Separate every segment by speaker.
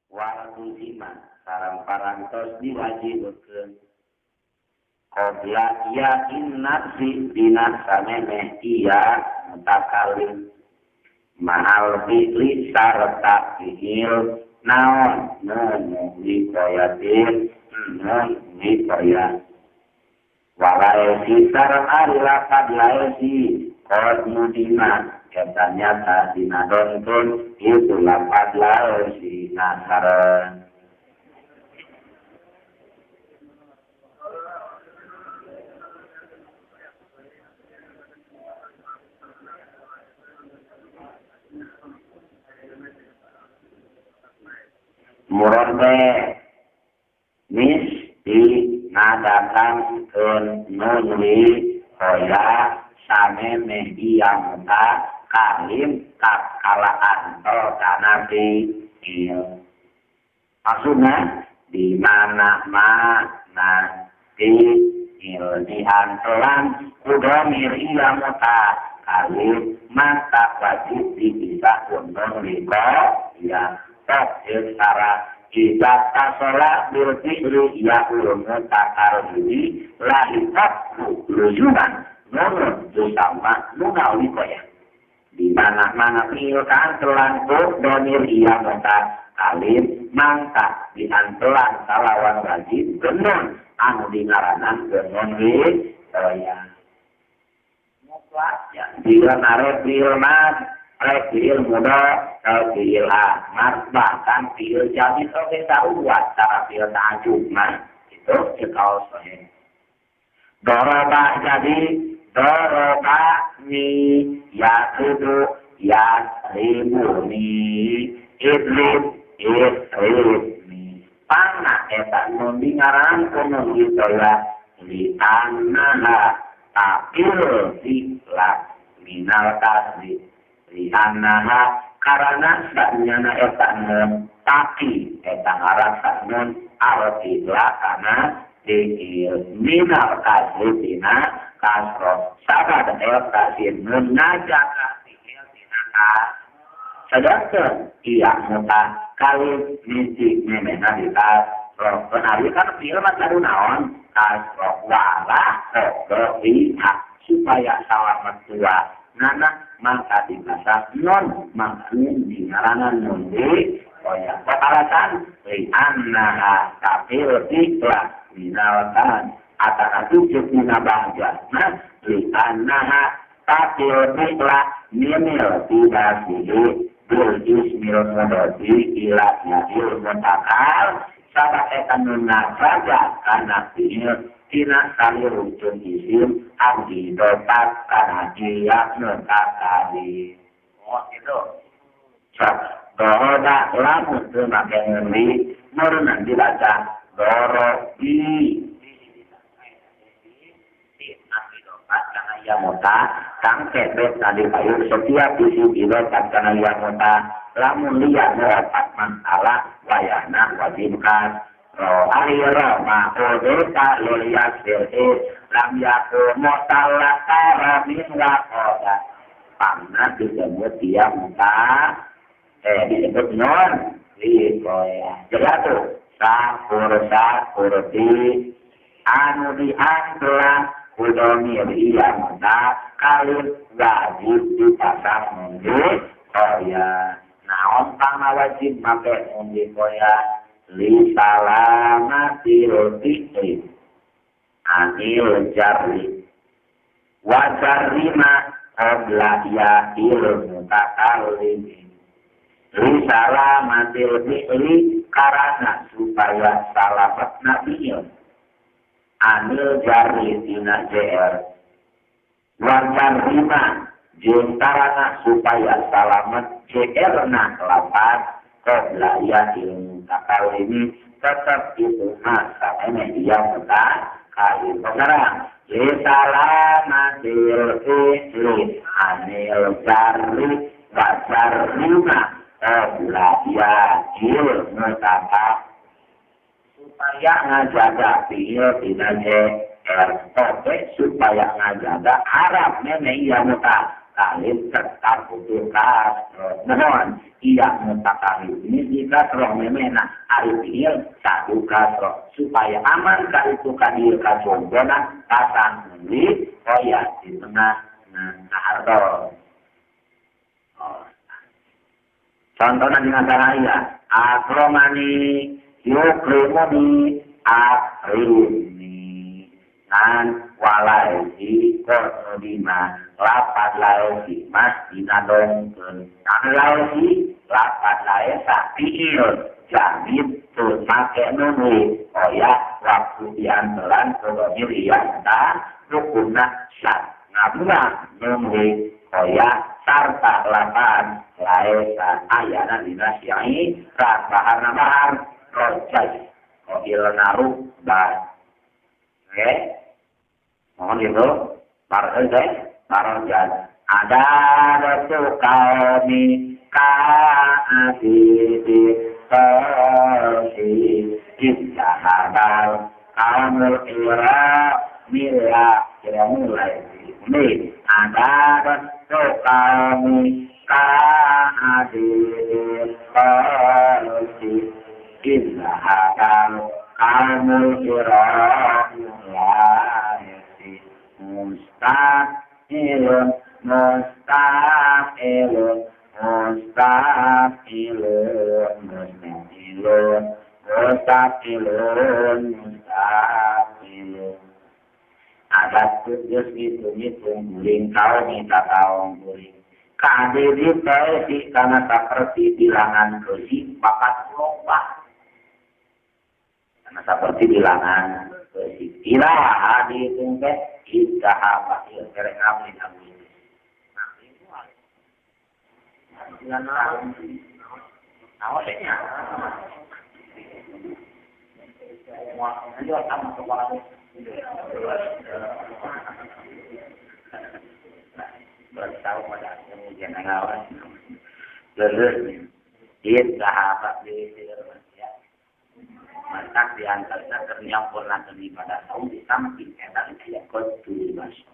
Speaker 1: Waltuzima sareng parantos diwajibkeun qabla ya innafsi dina samemeh iya mutakalim mahal fi'li sarta fi'il naon nun wikoyatin nun wikoya walaesi sareng ari lafad laesi qad mudima eta nyata dina dontun itu lafad laesi nasaren murode misti ngadakan keun nun wikoya samemeh iya mutakalim tatkala anto kana fi'il. Maksudna di mana-mana fi'il diantelan ku domir iya mutakalim maka wajib dipisah ku nun wikoya. Tok secara idza tasola bil fi'li ya'ul mutakalimi lahikatu lujuman nunun bersama nunal wikoya. Di mana-mana fi'il kaantelan ku domir iya mutakalim mangka diantelan salawan wajib genun anu dingaranan genun wikoya. Mutlak ya bila narek fi'il mas rek fi'il muda fi'il amar bahkan fi'il jadi oge sauat cara fi'il ta'ajub mah itu cekal sahih. Doroba jadi doroba ni ya kudu ya ribuni idrib idribni panna eta nun dingaran kuno wikoya li annaha taqil fi'la minal kasri li annaha karana sanyana eta nun tapi eta ngarasa nun arti la kana fi'il minal kasri tina kasro sabada eta si nun najaka fi'il tina kasro sedangkan iya mutakalim misi memena di kasro kenari kan fi'il mah kudu naon kasro wala qadriha supaya salamet dua nana maka dibasa non maka dingaranan nun wikoya. Alasan li annaha taqil fi'la minal kan atana tujuh dina bahjana li annaha taqil fi'la minil tibasihi bil ismil mudhari ila ya'il mutakal sabab eta nun najaga kana fi'il tina kali rujun isim abdi dopat kana iya mutakali. Oh gitu. Doroba lamun teu make ngeuli meureunna dibaca dorobi abdi dopat kana iya muta kang kebet tadi payun setiap isim idopat kana iya muta lamun liya opat masalah wayahna wajib kas ro akhira ma udita lil yasir lam yakun mutalaka min waqada panna disebut dia muta disebut non wikoya. Jelas tuh sakur sakurti anu diantelan ku domir iya mutakalim wajib dipasang nun wikoya. Naon pangna wajib make nun wikoya li salamatil fi'li anil jarri wa jarrima qabla ya'il mutakallim li salamatil fi'li karana supaya salamat fi'il anil jarri tina jr wa jarrima jeung karana supaya salamat jr na lapat qabla ya'il mutakallim tetap itu masalahnya dia mutakalim. Sekarang li salamatil fi'li anil jarri wa jarrima qabla ya'il mutakallim supaya ngajaga fi'il tina jr supaya ngajaga harap meme iya mutakal alif tetap butuh kasroh. Mohon iya mutakarib ini jika roh memena alif fi'il satu kasroh supaya aman ka itu kadir kacombona pasang nulis koya di tengah nah contohnya di masalah akromani yukrimuni akrimni nan walaisi kornodima lapat laesi mas dinadongkeun kan laesi lapat laesa fi'il jamid teu make nunwi oya waktu diantelan kudomir iya ta rukunna sat ngabuna nunwi oya sarta lapan laesa ayana dina syai bahar bahar rojaj koil naruh bah. Oke, mohon itu parojaj parojaj ada resu kaumi kaabidi persi kisahabal kaumul ira mila kira mulai ini ada resu kaumi kaadili persi kisahabal kaumul ira mila mustaqilun mustaqilun mustaqilun mustaqilun mustaqilun mustaqilun. Adat geus ngitung-ngitung guling kaum minta kaum guling kadiri teh kana saperti bilangan keusi papat loba kana saperti bilangan keusi iraha dihitung teh iraha ieu kerek abdi abdi masak diantaranya ternyampurna ibadah saum di samping eta aya kotu baso.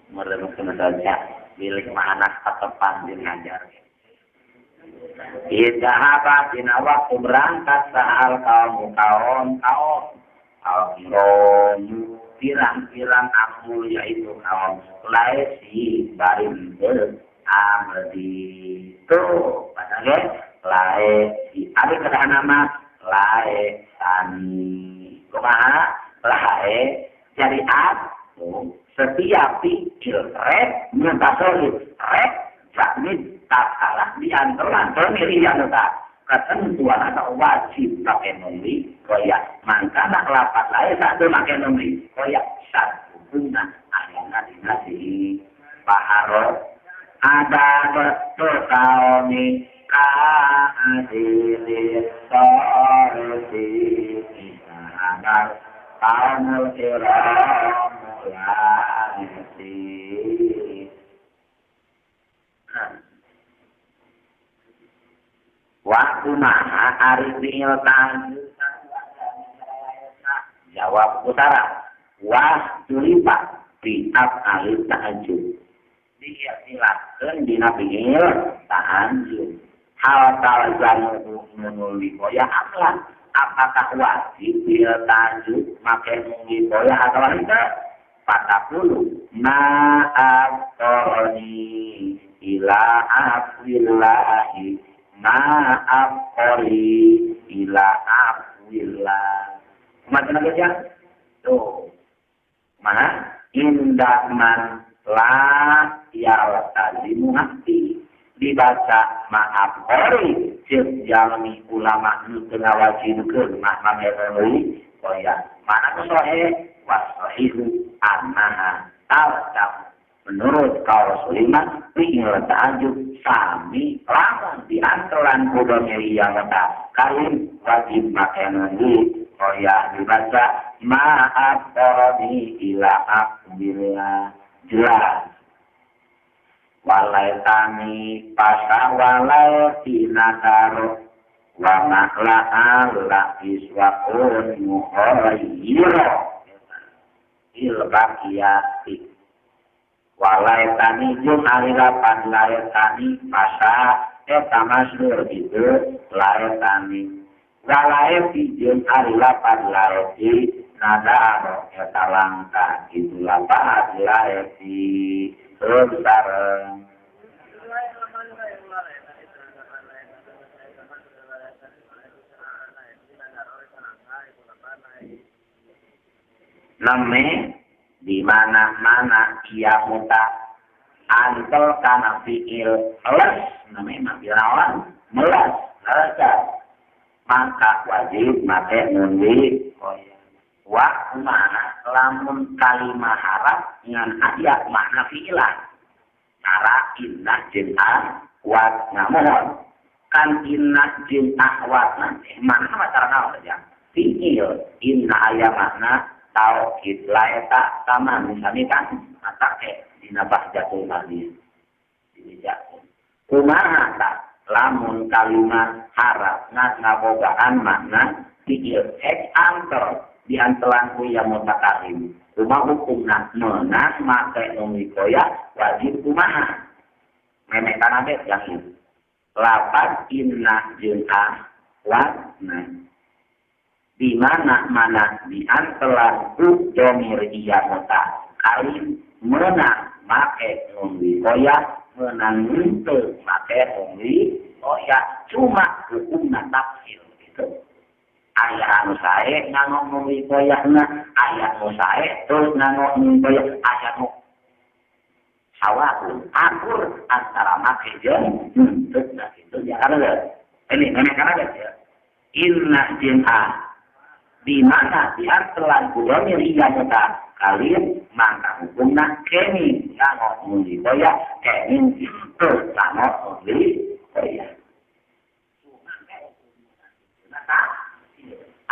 Speaker 1: Mereka saja milik anak katepan di ngajar. Idhaba dina waktu berangkat sahal kaum kaum kaum kaum pirang-pirang aku yaitu kaum laesi barin abdi tuh padahal laesi ada kata nama lae tani kumaha lae jadi aku setiap fi'il rek mutasolid rek jakmin tak salah diantar-antar mirian tak ketentuan atau wajib pakai nomri koyak mangkana lapat lae satu pakai nomri koyak satu guna ayana dinasi paharo ada betul kaumi kaadili sorsi isahabar kaumul kiram mulasi. Waktu maha ari fi'il ta'ajjub jawab utara wah tulipat bi af'al ta'ajjub diikhtilafkeun dina fi'il ta'ajjub hal talzamu nunuli koya amlan apakah wajib fi'il ta'ajjub make nunuli koya atau tidak patapulu ma'aftoni ila afwillahi ma'afqori ila afwillah. Macam apa ya? Tuh. Mana? Indah man la yaltazimu hati. Dibaca ma'afqori cek jalmi ulama nu teu ngawajibkeun mah mangeroi koya. Mana nu sahih? Wasahihu annaha talzam. Menurut kaul Sulaiman, fi'il ta'ajjub sami lamun diantelan kudu yang tak karim wajib make nunggu koya dibaca ma'af qarabi ila aqbillah jelas walai tani pasah walai tinataro wa makla ala iswaqun muhayyiro il baqiyati Walaitani jeung ari lapan laitani masa eta masdur gitu laitani. Walaiti jeung ari lapan laiti nada eta langka itu lapan laiti terus sareng. Name di mana-mana ia muta antel kana fiil les namanya fiil naon meles leres maka wajib make nun wiqoyah. Wa mana lamun kalimah harap ngan aya makna fiilan cara inna jeung ahwat namun kan inna jeung ahwat makna mah cara naon saja fiil inna aya makna tauhid laeta sama misalnya kan mata ke dina bahjatul mahdi dibejakeun kumaha tah lamun kalimat harapna ngabogaan makna fiil ek antel diantelan ku ya mutakalim kumaha hukumna meunang make nun wiqoyah wajib kumaha memeh kana be yang lapan inna jeung ahwatna di mana-mana diantelan ku domir iya muta kalim menang make nun wiqoyah menang henteu make nun wiqoyah cuma hukumna tafsir gitu. Aya anu sae nganggo nun wiqoyahna, aya anu sae terus nganggo nun wiqoyah, aya nu sawaun akur antara make jeung henteu nah kitu ya kana ini mana kana ya inna jeung a di mana diantelan ku domir iya muta kalian maka hukumna kemi nganggo nun wiqoyah kemi henteu nganggo nun wiqoyah.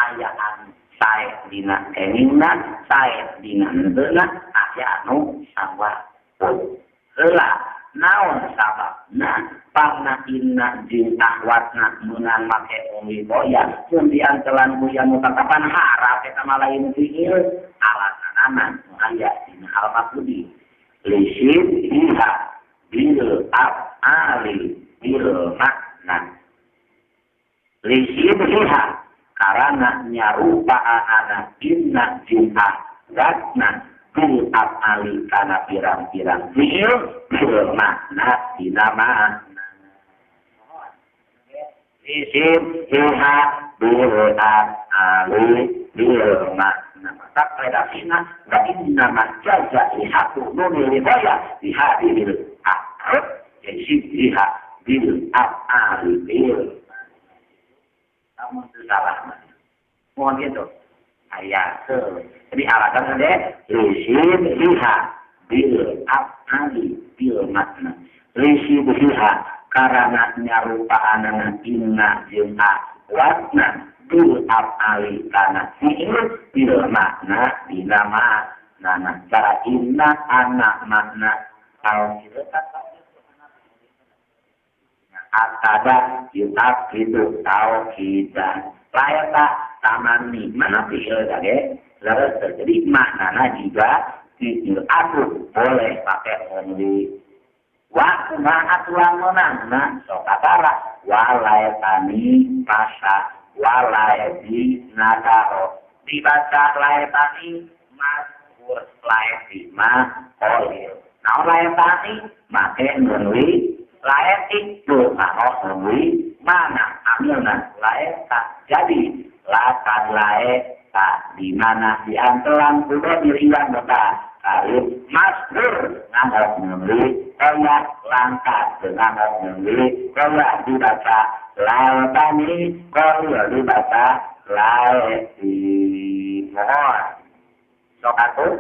Speaker 1: Aya anu sae dina kemingna sae dina henteuna aya anu sawaun heula naon sababna pangna inna jeung ahwatna meunang make nun wiqoyah mun diantelan ku ya mutakapan harap eta mah lain fiil alasanana nu aya dina al-maqsudi lisid biha bil af'ali bil makna lisid biha karana nyarupaanana inna jeung ahwatna bil af'ali kana pirang-pirang fiil bil makna dina makna isim biha bil af'ali bil makna maka redaksina wa inna ma jaza ihatu nun wiqoyah bihadil aqrab isim biha bil af'ali bil namun salah mohon gitu ayat jadi alasan deh lisim biha bil af'ali bil makna lisim biha karana nyarupaanana inna jeung ahwatna bil af'ali kana fiil bil makna dina makna cara inna ana makna tauhid akada yutakidu tauhidan laeta tamani mana fiil kage leres terjadi maknana juga fiil aku boleh pakai only wa ma aturan menangna sok katara walaetani pasa walaeti nadaro dibaca laetani mazkur laeti ma qolil naon laetani make nun wi laeti tu nganggo nun wi mana amilna laeta jadi lapan laeta di mana diantelan ku domir iya muta kali masdur nganggo nun wiqoyah langka nganggo nun wiqoyah dibaca laetani qolil dibaca laeti mohon sok atuh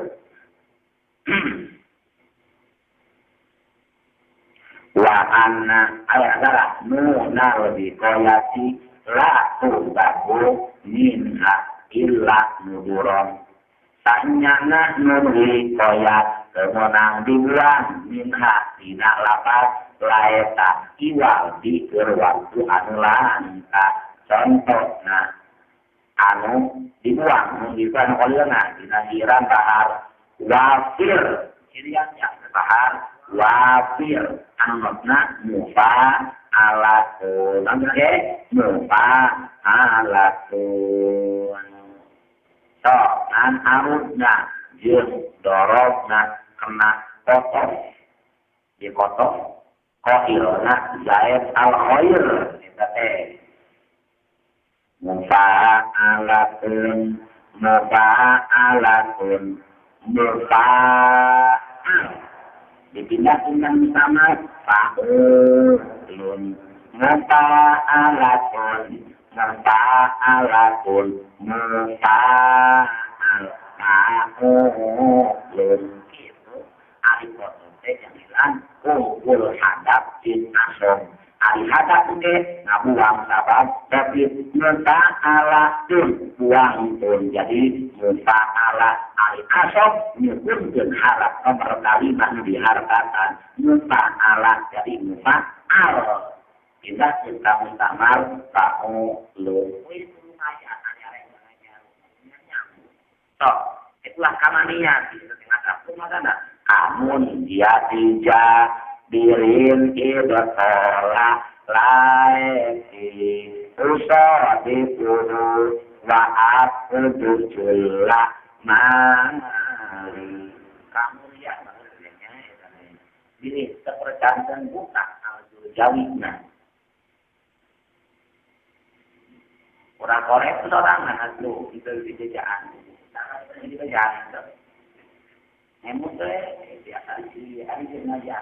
Speaker 1: wa anna ayat nuna wiqoyati la tubabu minha illa nuduron sanyana nun wiqoyah kemenang dibuang minha dina lapas laeta iwal di keur waktu anu langka contohna anu dibuang nun wiqoyah anu kolilna dina siran bahar wafir ciriannya bahar wafir anotna mufa'alatun. Oke, mufa'alatun. So, an arudna jeung dorobna kena kotof di kotof qailna zaid al khair eta teh mufa'alatun mufa'alatun mufa'al dipindah tentang sama fa'ulun mufa'alatun mufa'alatun mufa'al fa'ulun gitu. Ari kotof teh jamilan kumpul hadap jin asom. Ari hadap teh ngabuang sabab tapi mufa'alatun buang pun jadi mufa'alat. Ari asom nyebutkeun harap nomor kalimat nu diharapkan mufa'alat jadi mufa'al pindah kita mustamal fa'ulun. Itu lumayan Tok, itulah kamania gitu tengah kumaha kamun dia tija birin idatola laeti usadiqu wa aqudu jula mali. Kamu ya maksudnya ini terpercanten buka al-jawina. Orang Korea itu sorangan atuh itu di jejaan. Di jejaan itu. Emut teh biasa di hari jenazah.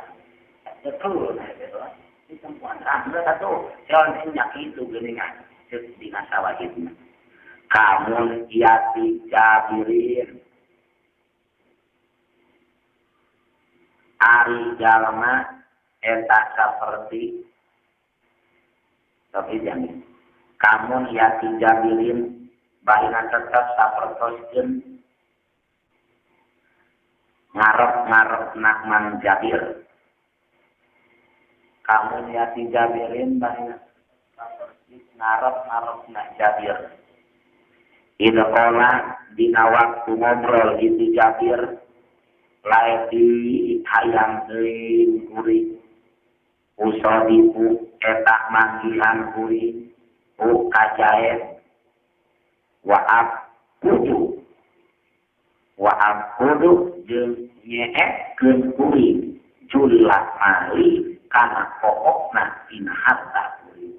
Speaker 1: Betul gitu. Di tempat rangga satu, jalan minyak itu geuningan ceuk dina sawahidna. Kamun yati jabirin. Ari jalma eta saperti tapi jangan. Kamun yati jabirin baina tetep sapertoskeun ngarep-ngarep nak mang Jabir. Kamun yati jabirin baina ngarep-ngarep nak Jabir. Idqala dina waktu ngobrol itu Jabir laeti hayang teuing kuring usadiku eta manggihan kuring u kajaet wa aqudu jeung nyeetkeun kuring jullah mali kana pokokna dina harta kuring.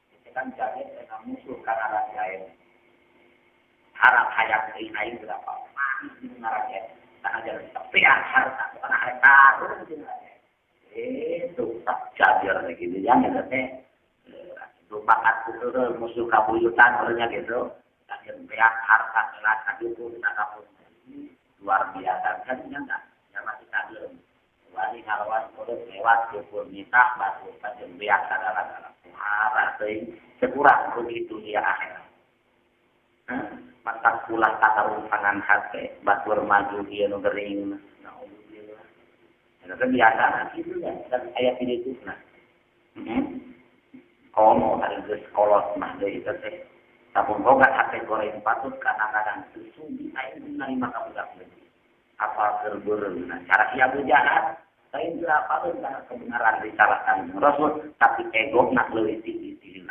Speaker 1: Itu kan Jabir eta musuh kana rajaet. Harap hayang teuing aing berapa mah dina rajaet. Tak ajar tepian harta bukan harta itu tak Jabir gitu ya teh lupakan itu musuh kabuyutan orangnya gitu tak beak harta kelas itu tak kapun luar biasa kan enggak ya masih tadi wali ngalawan kudu lewat syukur nitah batu pajen beak sagala-gala harta teuing sekurang begitu dia akhirat. Mata pula tatarumpangan hate batur maju ieu nu gering naudzubillah. Eta biasa kitu ya dan aya di ditu nah. Komo ari geus kolot mah deui teh teh. Sampun boga hate goreng patut kadang-kadang teu sudi aya narima ka budak leutik. Apa keur beureum cara ieu jahat lain teu apaleun kana kebenaran risalah Kanjeng Rasul tapi ego nak leuwih tinggi tinggi.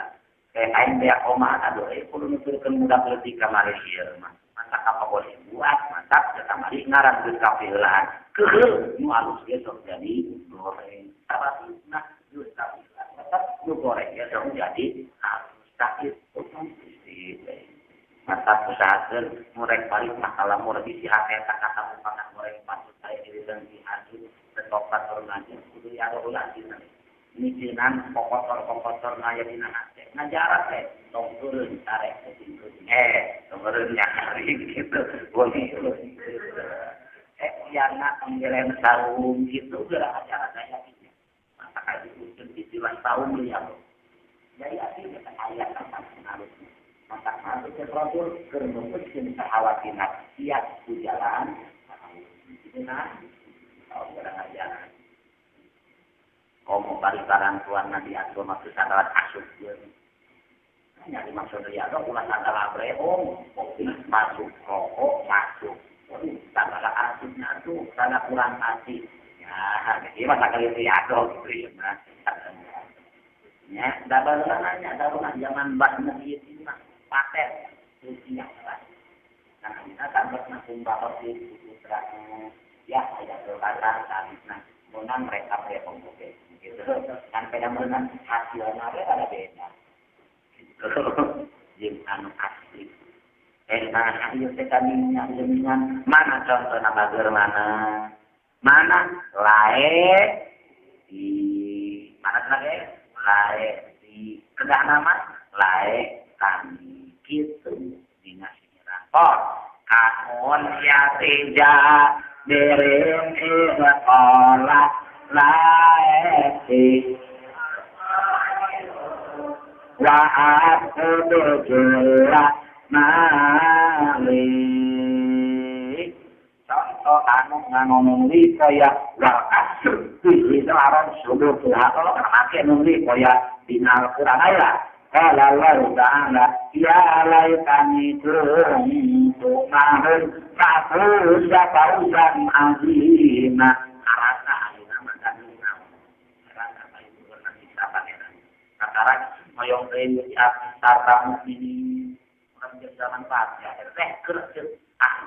Speaker 1: Kayak aing beak oma aduh kudu nuturkeun budak leutik kamari ieu mah. Masak apa boleh buat, masak teu kamari ngaran geus kapieulaan. Keuheul nu alus ge sok jadi goreng. Sabatna geus kapieulaan, masak nu goreng ge sok jadi halus. Tah itu masak usahakeun murek balik masalah murek bisi hate kata pangan goreng patut aya diri deung diaju tetopat urang kudu aya ulah dina. Mikinan kokotor-kokotor naya dina hate ngajarat teh tong turun tarik tong turun nyakari gitu boleh yana penggelen saum gitu geura acara saya ini masa kaji ucun istilah saum ya jadi artinya ayat tentang pengaruh masa harus Rasul keur numpuskeun sahawatina siap ku jalan gitu nah urang ajaran komo bari parantuan Nabi atuh maksud sadalat asup jeung nyari maksud ya ulah sagala brehong masuk rokok masuk Waduh, sagala asupna atuh, rada kurang asih. Ya, ieu mah sakali riado gitu ya mah. Ya, da baheula nanya, da zaman Mbah Muhyiddin mah paten usia lah. Nah, kita tambah kumbah di putra ya aya kata nah menang mereka oke gitu. Kan beda menang hasilnya ada beda. Gitu. Jeung anu asli. Nah, ieu teh kadinya geningan mana contohna bager mana? Mana lae di mana lagi? Lae di kedah nama lae kami gitu dina sinyiran. Oh, kamun ya teja dereng sekolah lae di wa aku bergerak mali. Contoh anu ngomong li kaya wal asr di aran subuh kalau kan make nuli kaya dina Al-Qur'an aya. Qala Allah ta'ala ya laitani kuntu ma'ahum fafuza fawzan azima. Karasa ayeuna mah kaduna. Karasa ayeuna pernah bisa pangeran. Kataran hoyong teh di sarta mukminin urang jeung zaman pasca teh keur ah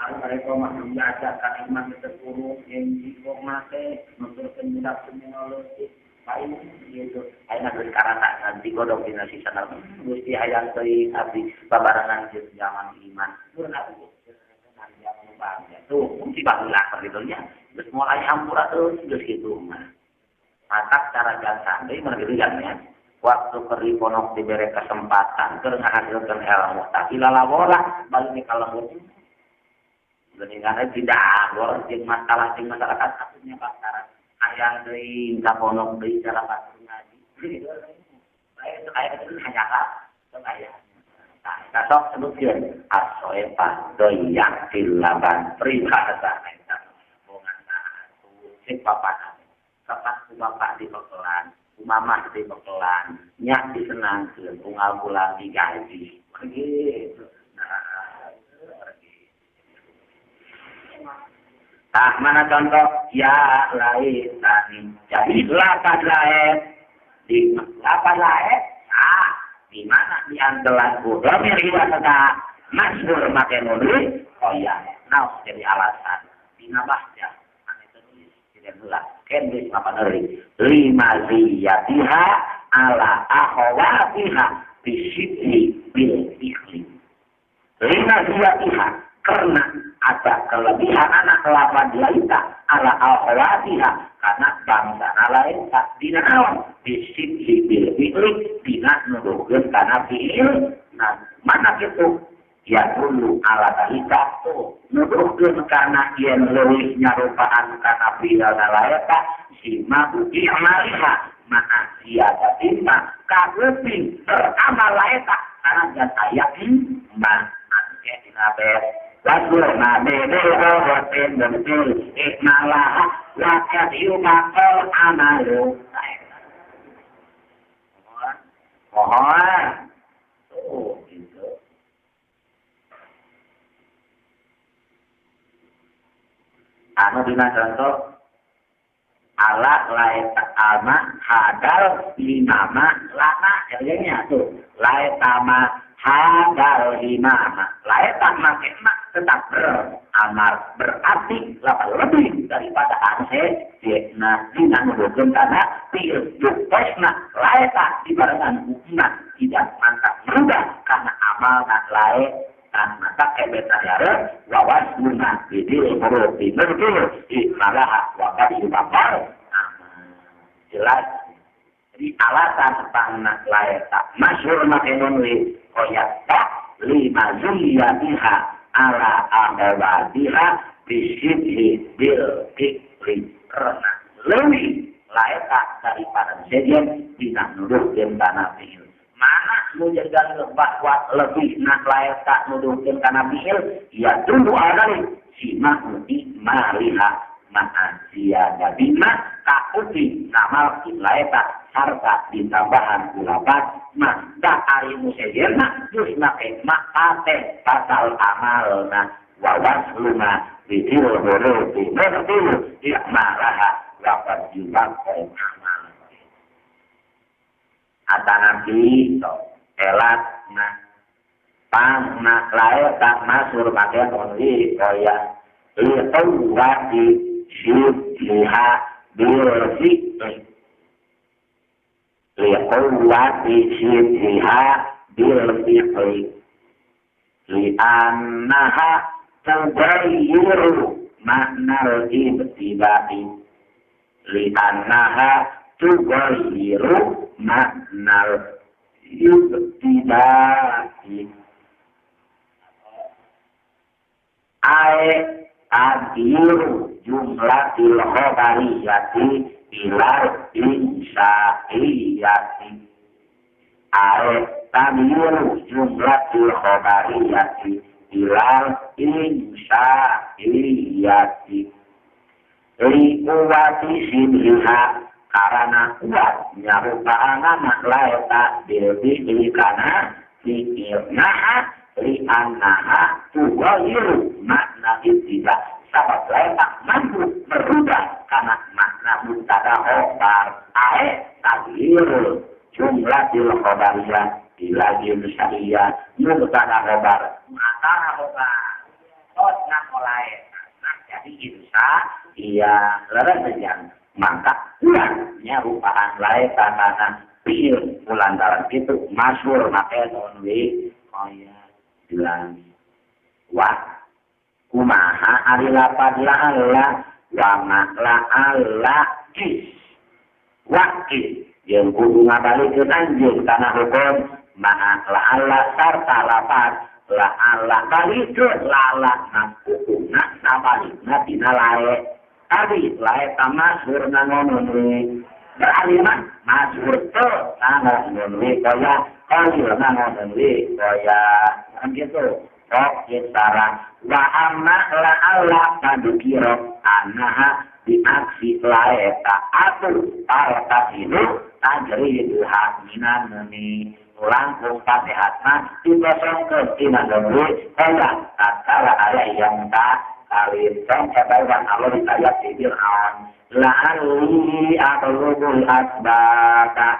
Speaker 1: kalau mereka mah diajarkan iman terpuruk yang jikok mate nuturkeun budak seminologi lain gitu. Ayeuna geus karasa nanti godong dina sisana Gusti hayang teuing abdi babarengan jeung zaman iman. Mun atuh zaman bangsa tuh mungkin baheula kitu nya geus mulai hampura teuing geus kitu mah. Matak cara jantan deui mah kitu nya. Waktu keur ponok dibere kesempatan keur ngahasilkeun ilmu tapi lalawola balik ka lembur. Geningan tidak agor jeung masalah jeung masyarakat atunya pasaran hayang deui ka ponok deui cara pasar ngaji. Bae aya itu hanya ka aya. Tah sok sebutkeun asoepa doyak tilaban pribahasa eta. Bongan atuh cek bapak. Bapak ku bapak di pekelan, ku mamah di pekelan, nyak disenangkeun, unggal bulan digaji. Begitu. Nah, tah mana contoh ya laitani. Jadi lapan laet di lapan laet ah di mana di antelan ku dhamir iwasata masyhur make nulis oh ya naos jadi alasan dina bahja ane tulis tidak heula ken geus mapan euy lima ziyatiha ala akhawatiha bisibli bil ikhli lima ziyatiha karena ada kelebihan anak lapan laita ala akhawatiha karena bangsa lain tak dina naon bisibli bil fi'li dina nuduhkeun kana fi'il nah mana kitu ya dulu ala dalika nuduhkeun kana yen leuwih nyarupaan kana fi'il laeta sima i'maliha ma'a ziyadatin ma kaleuting beramal laeta karena dan aya ma anu dina bes Lagu nabe rotin bentil ikmalah wakat yumakal amalu. Mohon. Oh, gitu. Anu dina contoh ala laeta alma hadal limama lana ya tuh laetama hadal limama laeta make mak tetap beramal berarti lebih daripada anse dina dina nuduhkeun kana fi'il juktosna laeta dibarengan hukmna tidak mantap merubah karena amalna laeta maka kebeta yare wawas luna bidil hurufi nurbil ikmalaha wakas bakal jelas. Jadi alasan pangna laeta masyhur make nunwi koyak ta lima ziyatiha ala ahwadiha bisibhi bil fikri karena lebih laeta daripada sejen dina nuduhkeun kana fi'il. Mana nu jadi bahwa lebih nak laeta nuduhkeun kana fi'il ya tunggu adali sima maliha ma'a ziyadatima ka saeutik ngamalkeun laeta sarta ditambahan ku lapat mah da ari nu sejenna geus make makate pasal amalna wa wasluna bidil hurufi nurtilu i'malaha lapat juga amal atanapi elat na pang na laeta masur make tondi kaya liqawati syibha bil fi'li liqawati syibha bil fi'li li'annaha tughayyiru maknal ibtida'i li'annaha tughayyiru maknal ibtida'i ae tagyiru jumlatil khabariyati ilal insa'iyati ae tagyiru jumlatil khabariyati ilal insa'iyati liquwati sibhiha karana kuat nyarupaanana laeta bil fi'li kana fi'ilnaha li'annaha tughayyiru makna ibtida sabab laeta mampu merubah kana makna mubtada khobar ae taghyirul jumlatil khobariyah ila insa'iyah mubtada khobar mata khobar tos ngolae nah jadi insya iya leres yang maka kurangnya rupaan laeta kana fi'il lantaran itu masyhur make tonwi kaya jelas wa kumaha ari lapad la alla wa ma la alla is wa is jeung kudu ngabalikeun anjeun kana hukum ma la alla sarta lapad la alla balikeun la alla na hukumna sabalikna dina lae tadi lae tamasyhur nangonon we berarti mah masyhur teu nangonon we kaya qalil nangonon we kaya kan gitu kok sarang wa amma la alla kadukira anaha diaksi laeta atuh partasinu tajriduha minan nuni langkung pasehatna dikosongkeun tina deui kaya tatkala aya yang tak kawin tong kabawan Allah ditayat di Fir'aun la'alli ablugul asbaka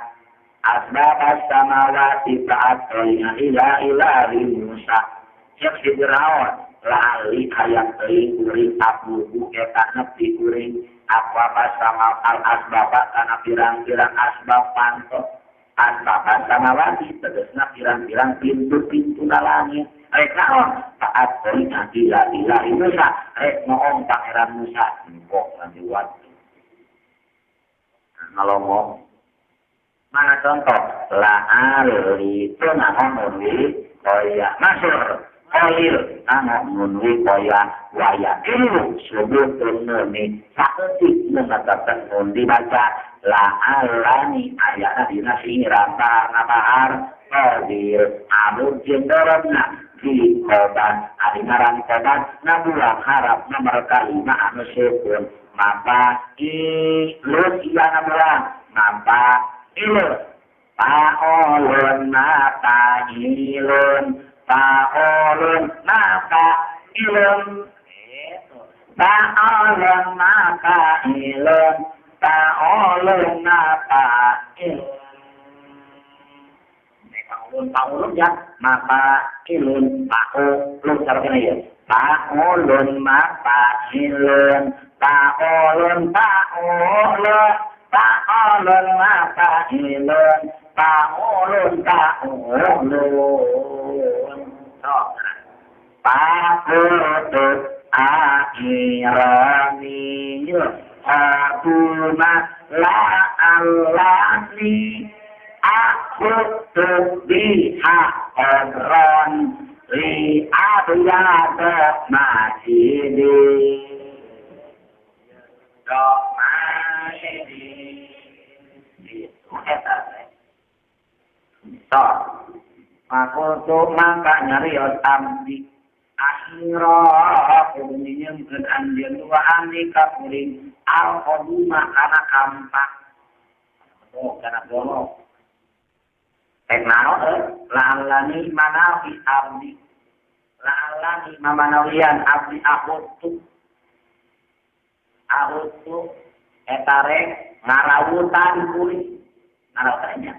Speaker 1: asbaka samawati fa'atolina ila ilahi Musa cek si Fir'aun la'alli hayang teuing kuring ablugu eta nepi kuring apa sama al asbaba kana pirang-pirang asbab panto asbaba samawati tegasna pirang-pirang pintu-pintu langit rek naon taat tolina ila ilahi Musa rek noong pangeran Musa engkok nanti waktu ngalongong mana contoh la'alli itu naon nunwi kaya masyhur qalil naon nunwi kaya waya ilu subutun nuni saeutik mengatakan nun dibaca la'allani ayana dina singiran nabahar qadir anu jeung dorongna di koban ari ngaran koban nabulang harap nomor kalima anu sukun maka ilun iya nabulang maka ilun paolun maka ilun paolun maka ilun paolun maka ilun paolun maka ilun paulun ya maka ilun paulun cara ya paulun maka ilun paulun paulun paulun maka ilun paulun paulun paulun akhirani aku ma la alani aku biha qadran li abyad masjidi do masjidi itu eta teh to aku tuh mangka nyarios abdi Akhira kudu minjemkeun anjeun wa amri ka kuring al qaduma kana kampak. Oh, kana bolok. Rek naon la'allani manawi abdi. La'allani mamanawian abdi akutu. Akutu eta rek ngarawutan kuring. Ngarawutannya.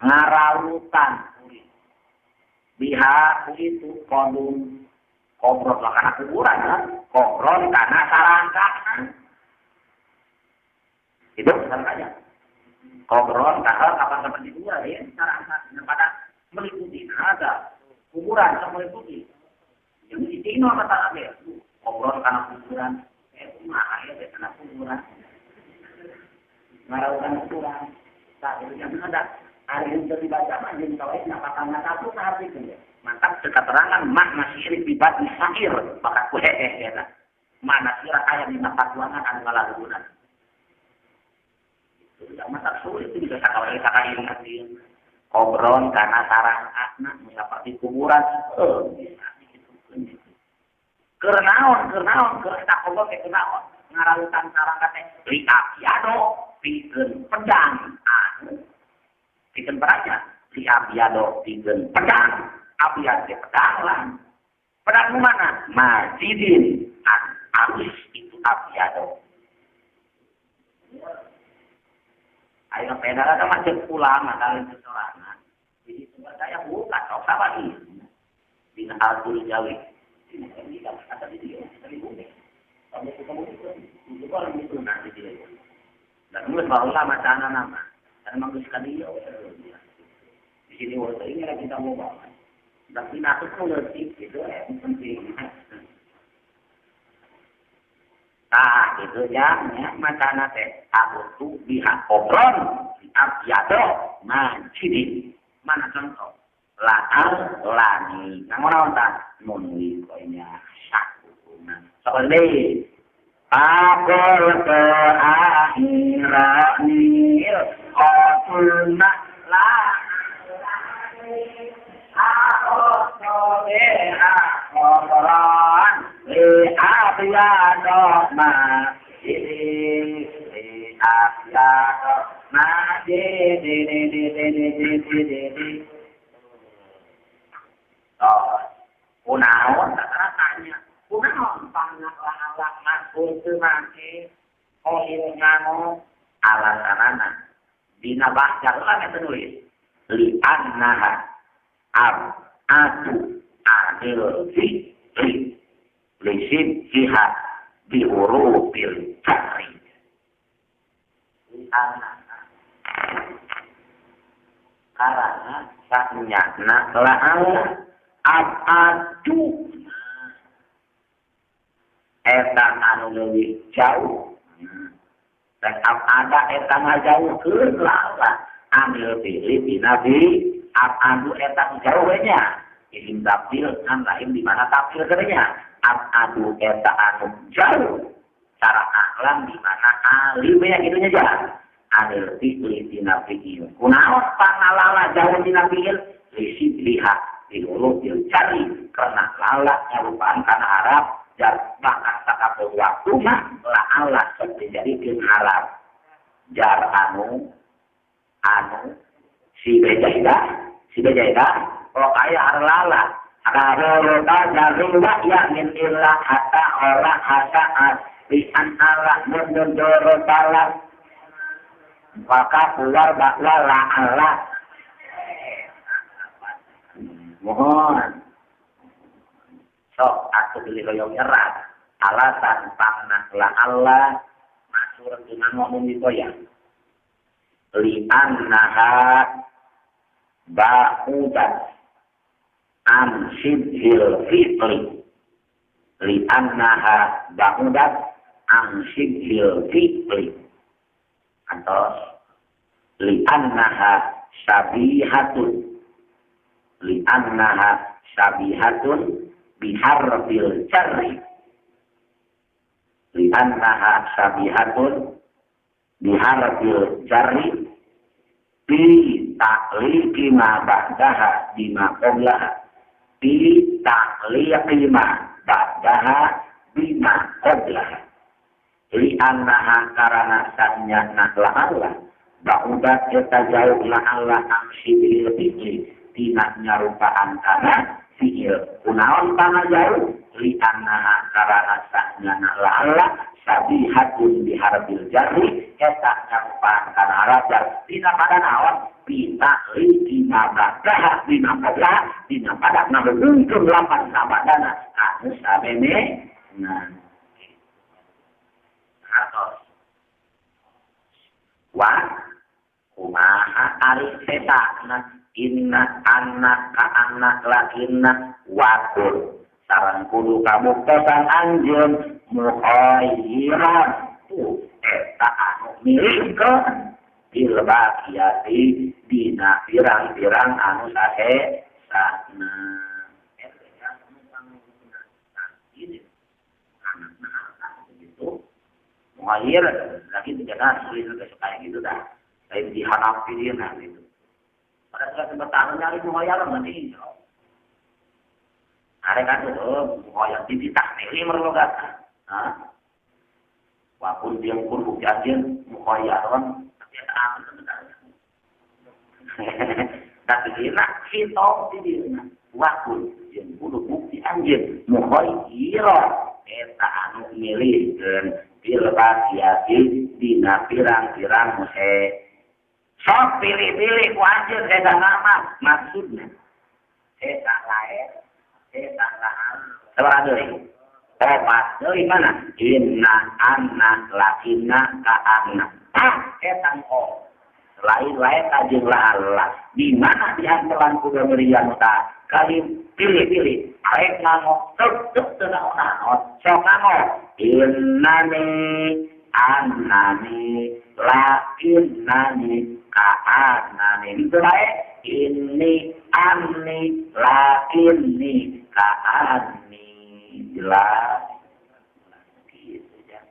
Speaker 1: Ngarawutan kuring. Biha itu kodum kobrol karena kuburan, kobrol karena sarangkaan. Itu sarangkanya. Kobrol karena kapan-kapan dibuat ya sarangkaan pada meliputi ada kuburan sama meliputi. Yang ditino kata abe, kobrol karena kuburan, kumaha ya karena kuburan. Ngarawutan kuburan. Tak itu yang ada. Hari ini dibaca mah jeung tauhid napatangna satu sahartikeun ya. Mantap keterangan makna syirik bibat syair bakat ku heeh eta. Mana sira aya dina patuangan anu ngalagunan. Itu ya mantap sulit itu bisa sakawai sakali ieu. Kobron kana sarangkatna nu saperti kuburan bisa dikitukeun. Keur naon keur eta kobron teh kunaon ngarawutan sarangkat teh li abiado pikeun pedang anu pikeun pedangnya li abiado pikeun pedang abiad teh pedang lah pedang nu mana majidin alus itu abiado ayo pedang eta mah ceuk ulama kalian sesorangan jadi sumber saya buka sok sabar ieu dina al-Qur'an Jawi ini kita ada di dia di bumi kalau ketemu itu orang itu nanti dia dan mulai baheula macana nama karena memang geus ka dieu di sini waktu ini lagi kita mau bawa tapi aku tuh ngerti gitu ya penting tah gitu ya macana teh aku tuh biha obron abiado majidi mana contoh la'al lani naon tah mun wikonya sakuna sakali akul ke akhiranil qatulna la aku biha qadran li abyado ma li abyado ma di di di di di di di di. Oh, kunaon tak rasanya. Kunaon pangalak masuk teu make kohil ngano alasanana dina baca heula eta nulis li annaha ab atu adil fi li lisin jihad bi hurufil jarri li annaha karana sanyana la'alla abadu eta anu leuwih jauh dan ada eta mah jauh keur lala amil pilih dina bi abadu eta jauh we nya isim tafsil kan lain di mana tafsir nya abadu eta anu jauh cara aklam di mana alim we kitu nya ja amil pilih dina fi'il kunaon pangalala jauh dina fi'il lisit lihat dihuruf cari karena lala nyarupaan karena Arab dan bahkan sakabeh waktu mah la Allah menjadi harap jar anu anu si bejaida kalau kaya harlala harlala jarullah ya min illa hatta ora hatta aslian Allah mendoro talak maka keluar bahwa la Allah mohon sok aku beli hoyong nyerat alasan pangnah la Allah masur dina ngomong ditoya li annaha ba'udat an shibhil fi'li li annaha ba'udat an shibhil fi'li atau li annaha syabihatun li annaha syabihatun biharfil jarri li annaha syabihatun biharfil jarri bi ta'liqi ma ba'daha bima qablaha bi ta'liqi ma ba'daha bima qablaha li annaha karana sanyana la'alla ba'udat eta jauh la'alla amsi bil fi'li tina nyarupaan kana fi'il kunaon kana jauh li annaha karana sanyana la'alla sabihatun biharbil jarri eta nyarupaan kana harap jar tina pada naon bina li bina ba'daha bina qablaha bina pada ngahungkeun lapan sabadana anu sameme nah hartos wa kumaha ari setana inna anak ka anak lakinna wakul sareng kudu kabuktosan anjeun mukhayyiran tu eta anu milihkeun bil baqiyati dina pirang-pirang anu sahe sana gitu mukhayyir lagi tidak sulit kayak gitu dah lain dihanapi dia nah gitu pada saat bertahun nyari mukhayyir nanti ada kan tuh mukhayyir dititah milih merlogat hah walaupun dia pun bukti mukhayyaron tapi dina hitop di dina wakul jeung kudu bukti anjeun mukhayyira eta anu milihkeun bil baqiyati dina pirang-pirang muse sok pilih-pilih ku anjeun eta nama maksudna eta lain eta lahan sabaraha deui opat deui mana inna anna lakinna ka anna ah eta oh lain-lain tajeng la'alla di mana diantelan kuda meriang ta kali pilih-pilih arek nganggo tek tek teu naon sok nganggo innani annani la innani ka annani itu bae inni anni la inni ka anni jelas gitu ya.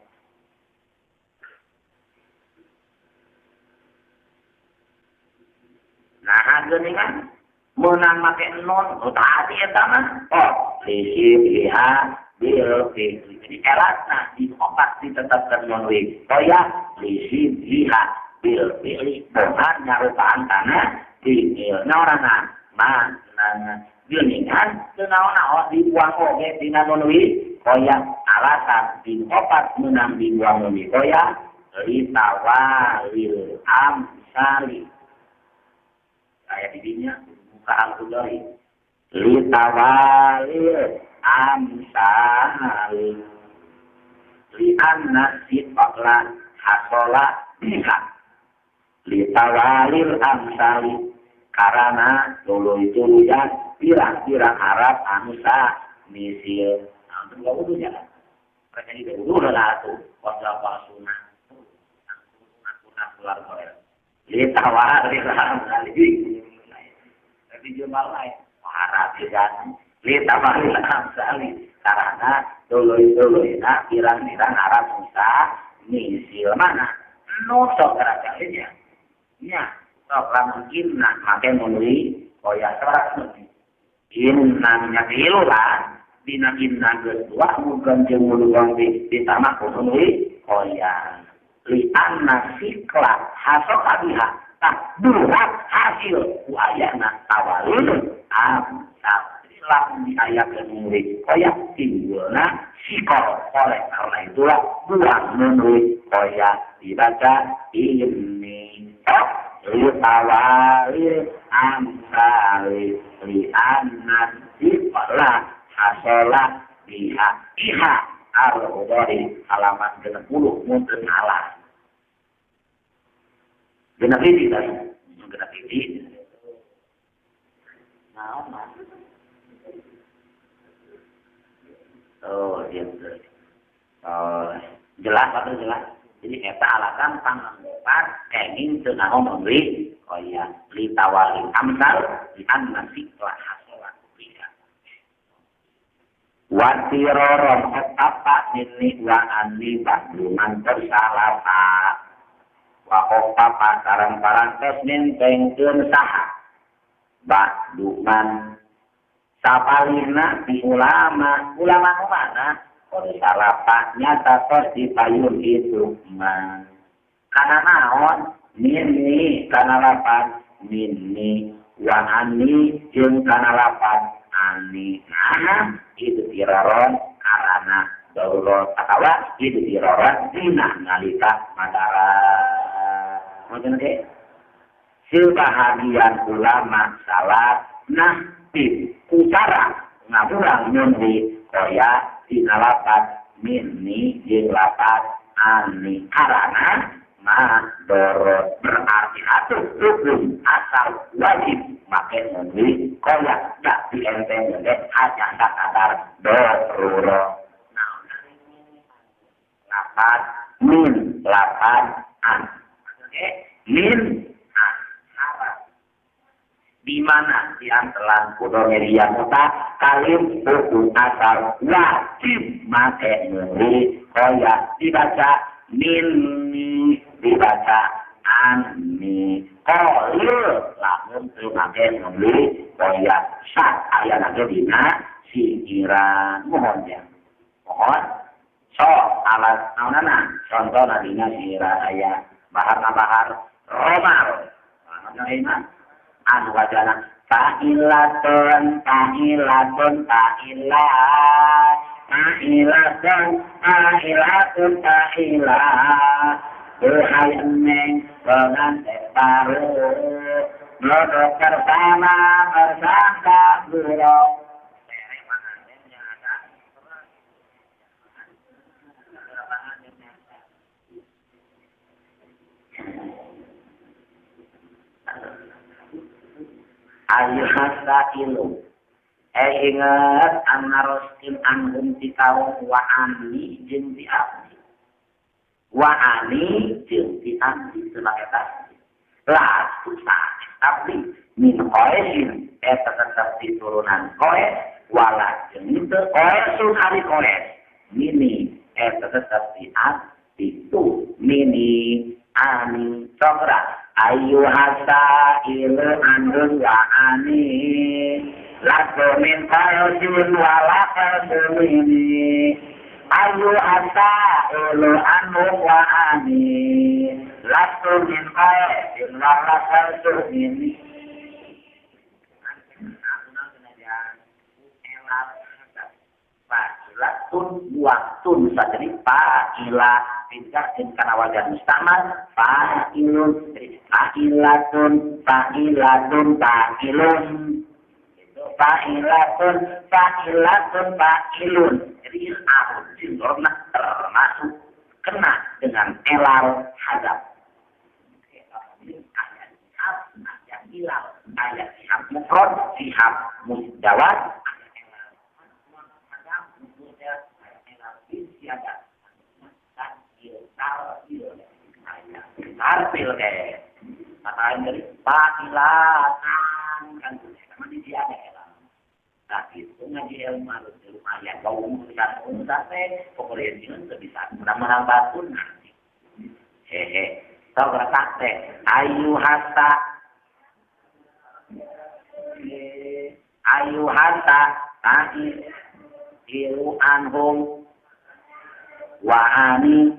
Speaker 1: Nah, geuningan meunang make non, oh tadi eta mah. Oh, lisi biha bil fi'li. Jadi elatna di opat ditetapkan non wi. Koya lisi biha bil fi'li. Bukan nyarupaan tanah fi'il. Naonana? Mana geuningan teu naon-naon dibuang oge dina non wi. Koya alasan di opat meunang dibuang non wi. Koya litawalil amsali. Ayat didinya buka al-Qudai litawalil amsal li'anna siqla hasola biha litawalil amsali karena tuluy-tuluyan pirang-pirang Arab anu sa misil nah, untuk gak wudunya kan mereka juga wudu lah tuh wasla sunnah litawalil amsali tapi jual lain harap kan litawalil amsali karena tuluy-tuluyna pirang-pirang Arab susah misil mana nusok kerajaannya nya sok lamun inna make menuhi koya serat inna nya tilu lah dina inna geus dua mugan jeung mulugan ditambah ku menuhi koya li anna sikla hasoka biha tah durat hasil ku ayana tawalul amsal lamun diayakeun menuhi koya timbulna sikol oleh karena itulah buang menuhi koya dibaca ini litawalil amsali li anna sikla hasola biha iha al-udari halaman 60 mungkin salah genap ini tadi genap ini nah oh gitu oh jelas atau jelas jadi eta alasan panganggopan kenging teu naon meuli kaya litawalil amsal li anna sikla hasola biha watiroron apa nini wa anni ba'du man tersalapa wa qopapa sareng parantos nentengkeun saha ba'du man Sapalihna di ulama, ulama nu mana? Qad salafa nyata tos dipayun itu mah. Kana naon? Minni kana lapan minni wa anni jeung kana lapan ani. Nah, itu tiraron karana darurat atawa itu tiraron dina nalika madarat. Maksudna ge sebahagian ulama salat nah ku cara ngabulang nyundi koya dina lapan minni jeung lapan ani karana madorot berarti atuh hukum asal wajib make nyundi koya dak dienteng ge hanya sakadar darurat. Lapan min lapan an. Oke, min an harap. Di mana di antelan kudo media kota kalim hukum asal wajib make nyundi koya dibaca minni dibaca anni kolil lamun teu make nyundi koya sak ayana ge dina sinyiran. Mohon ya, mohon so alat naonana contohna dina sinyiran aya bahar bahar romal naon anu wajana fa'ilatun fa'ilatun fa'ilat fa'ilatun fa'ilatun fa'ilat duhai eneng pengantin baru duduk bersama bersangka buruk. Ayuhasailu ingat anaroskin anhum ti kaum wa ani jeung ti abdi wa ani jeung ti abdi sebagai tasbih la susah abdi min qaisin eta tetep di turunan qais wala jeung teu qaisun ari qais mini eta tetep di abdi tu mini ani sokra ayuhasailu andun wa ani laku min qaisin wala qaisun mini ayuhasailu andun wa ani laku min qaisin wala qaisun mini. Fa'ilatun waktun bisa jadi fa'ilah pindah karena wajah mustamal fa'ilun fa'ilatun fa'ilatun fa'ilun itu fa'ilatun fa'ilatun fa'ilun. Jadi arus jingorna termasuk kena dengan elal hadap. Ayat sihab ayat hilal ayat sihab mufrad sihab musdawat tartil ke maka dari fa'ilatan kan sama di dia ada. Nah itu ngaji ilmu harus lumayan bau urusan urusan teh pokoknya itu bisa menambah pun nanti hehe tau berapa teh ayu hasta ayu hasta ta'i ilu anhum wa ani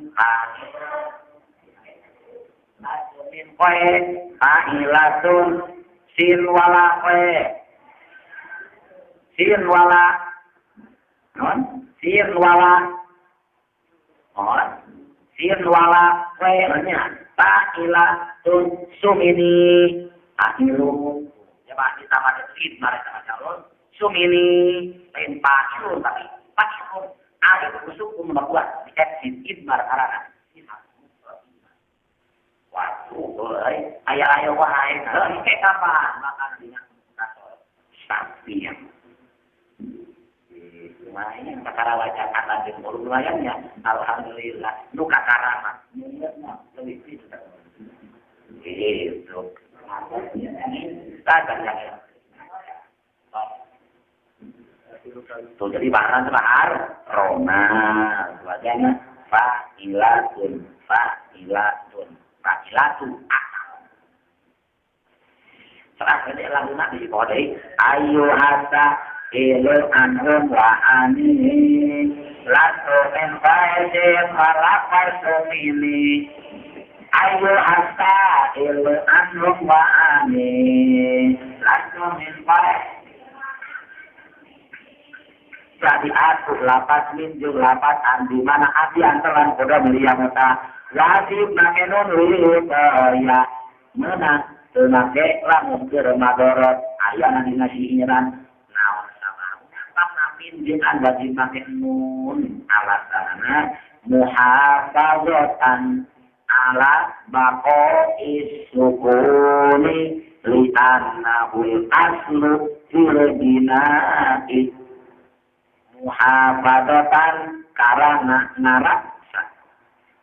Speaker 1: min koe fa'ilatun sin wala koe sin wala non sin wala oh sin wala koe nya fa'ilatun sumini fa'ilu coba ditambah sin mari sama calon sumini lain fa'ilun tapi fa'ilun alif usuk membuat di idmar arana. Waduh, ayah-ayah wae, engke kapan makan dina sapi yang lumayan perkara wajah kata jeung lumayan ya, alhamdulillah nu kakaraman lebih pintar gitu. Tuh jadi bahan bahar roma wajahnya fa'ilatun fa'ilatun fa'ilatu akal. Terakhir laguna di kodai ayu hasa ilu anhum wa ani lastu min faizin wala farsumini ayu hasta ilu anhum wa ani lastu min faizin. Jadi aku lapat min jeung lapat an di mana ati antaran kuda meriah mata wajib make nun ya meunang teu make lamun keur madorot aya dina siiran naon sababna pangapin jeung an wajib make nun alasanna muhafazatan ala baqa'is sukuni li annahu aslu fil bina'i muhafazatan karana ngaraksa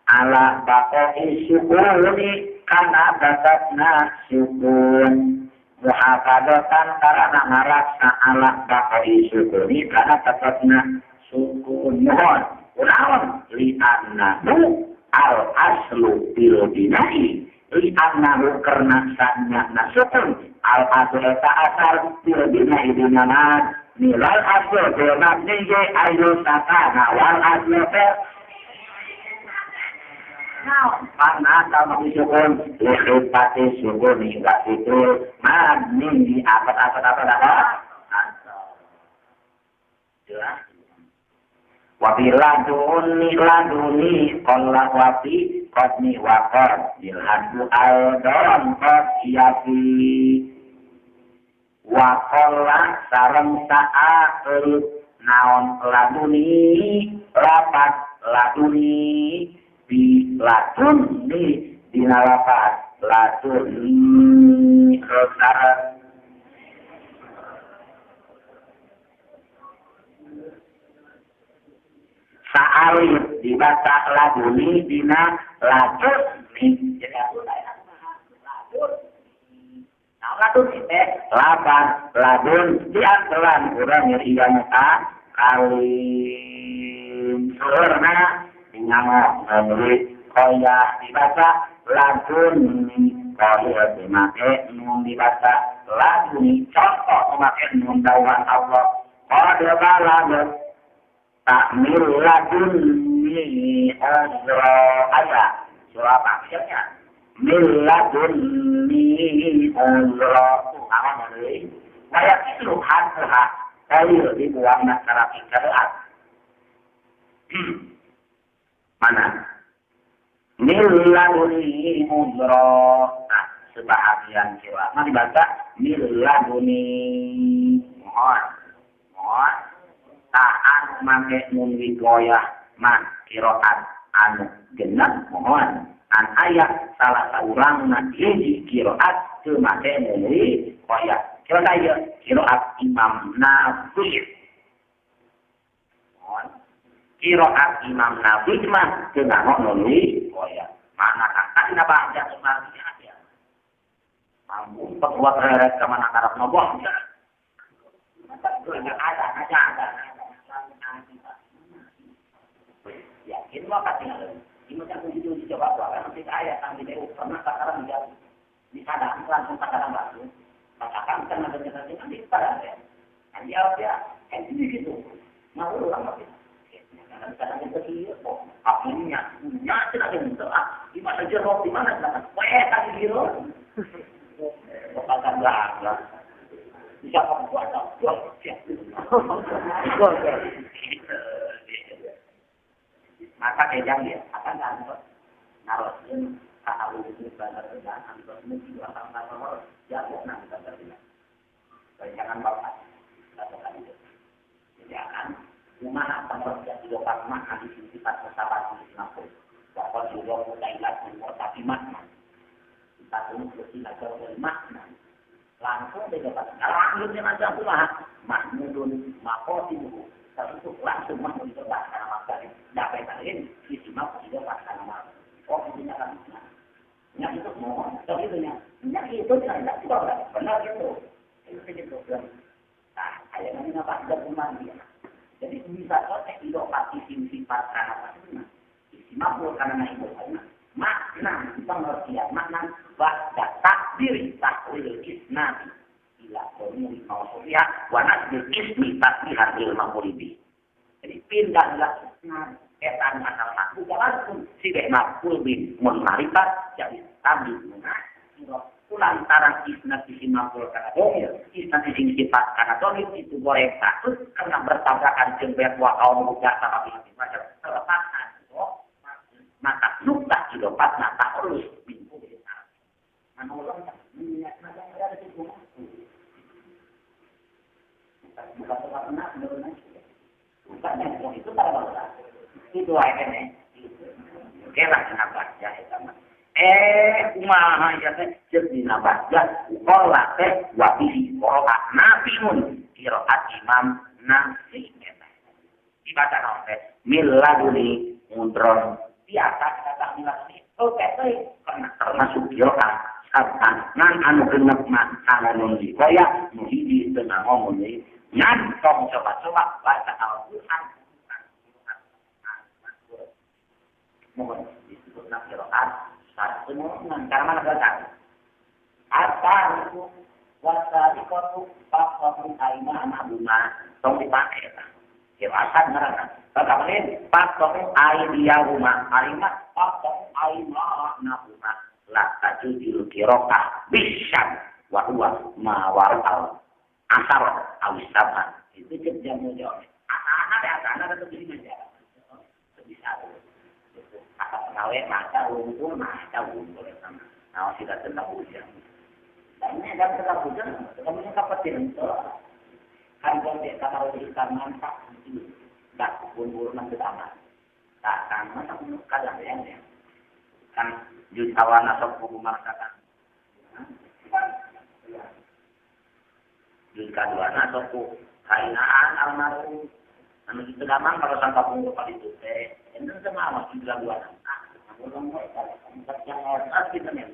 Speaker 1: ala baqa'i sukuni kana batasna sukun muhafazatan karana ngaraksa ala baqa'i sukuni kana batasna sukun mohon unaon li annahu al aslu bil bina'i li annahu karna sanyana sukun al aslu eta asal bil bina'i dina nilai asal gelap ningge ayu sakana wal asal teh naon panasal maksukun lihipati sukun hingga itu mabni apa jelas wabi laduni laduni qalla wabi qadni waqad bilhadu aldon qad yafi wakola sareng sa'alit naon laduni lapat laduni bi laduni dina lapat laduni sareng sa'alit dibaca laduni dina laduni jadi aku ladun ladun teh lapan ladun diantelan urang iya muka kalim seurna nyangok meuli koya dibaca ladun koya dimake nun dibaca laduni contoh make nun dawuhan Allah qad balagat takmir laduni azra aya surah akhirnya miladunni Allah aman deui kaya kitu hadha kayu dibuang na karapi kareat mana miladunni udra nah sebahagian kira mah dibaca miladunni mohon mohon tah anu make nun wigoyah mah qiraat anu genep mohon an ayat salah saurang na hiji qiraat teu make nun wiqayah kira ieu qiraat Imam Nafi mohon qiraat Imam Nafi mah teu nganggo nun wiqayah mana kata dina baca Imam ya mampu perbuat heret ka mana karep noboh ada ada yakin mah pasti ini macam uji coba nanti ayat yang di pernah sekarang dia disadang langsung kadang langsung katakan karena benar nanti pada ya nanti ya kan gitu mau ulang lagi karena kadang itu sih kok apinya nya tidak ada ah di mana jeruk di mana silakan weh tadi gitu kok lah bisa kok buat maka kejang ya akan ngantos naroskeun kana wujud bandar kerjaan antos mungkin belakang kantor jago nang bandar kerjaan jangan bapak atau itu jadi akan kumaha pengertian idopat makna di sifat sahabat di mampu bahwa juga mutailat tapi makna sifat ini bersih atau makna langsung didapat langsung macam kumaha mahmudun maqasiduhu tertentu langsung mahmud didapat karena makna dapat lain isi mampu didapat karena makna oh intinya kan yang itu mohon tapi itu yang itu tidak benar gitu itu gitu nah ayatnya apa ada dia jadi bisa kotek idopat isim sifat karena makna isi mampu karena itu makna pengertian makna ba'da takdir takwil isnad ila la dhamir mausufiha wa nasbil ismi tasbihan lil maf'ul bih. Jadi pindah lah eta asal aku langsung si maf'ul bih mun marifat jadi tabi munah lantaran isnad isi maf'ul kana dhamir isnad isi sifat kana dhamir itu boleh status karena bertabrakan jeung wa kaum biasa tapi macam terlepas maka nukta idopat maka terus minggu manolong minyak macam ada di situ. Bukan pernah menurun. Bukan yang itu para bangsa. Itu aja nih. Oke lah kenapa ya sama. Kumaha ya teh jeung dina baca qala teh wa bihi qiraat nafiun qiraat imam Nafi eta. Dibaca naon teh miladuni mudron biasa kata miladuni. Oh teh karena termasuk qiraat sab'an ngan anu genep mah anu dikoya nu hiji teu ngomong deui ngan tong coba-coba baca Al-Qur'an mohon disebut qiraat satu ngan karena mana baca asariku wasariqatu faqatu aimana bunga tong dipake eta qiraat ngaranna bagaimana faqatu aidiyahuma aima faqatu aimana bunga la tajudil qira'ah bisyad wa huwa ma wara'al asar awis sab'an itu jamu jawab asana teh asana tetep di mana bisa itu asal gawe maca unggul eta naon sida tentang hujan dan ini ada tentang hujan kamu kapetir itu kan konte kamar di taman tak itu dak unggul nang taman tak taman kadang ya kan jutawan sok kudu marasakan. Juz kaduana sok ku kainaan almarhum. Anu kitu damang kalau sampa pungkur ka ditu teh. Enten teh mah juz kaduana. Ah, ngomong we eta yang ngartos kitu nya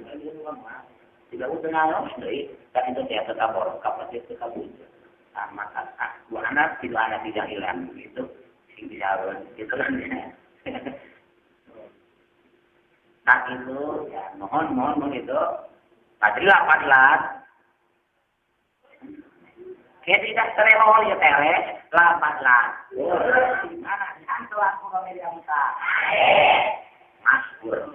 Speaker 1: mah. Tidak udah ngaos deui, tak itu teh tetap borok kapatih teu kabujur. Ah, maka dua anak tidak anak tidak hilang gitu. Sing bisa gitu kan. Tak itu ya mohon mohon gitu. Padrilah padlat. Kayak tidak terelol ya teres, lah padlat. Mana hantuan ku media muka. Maskur.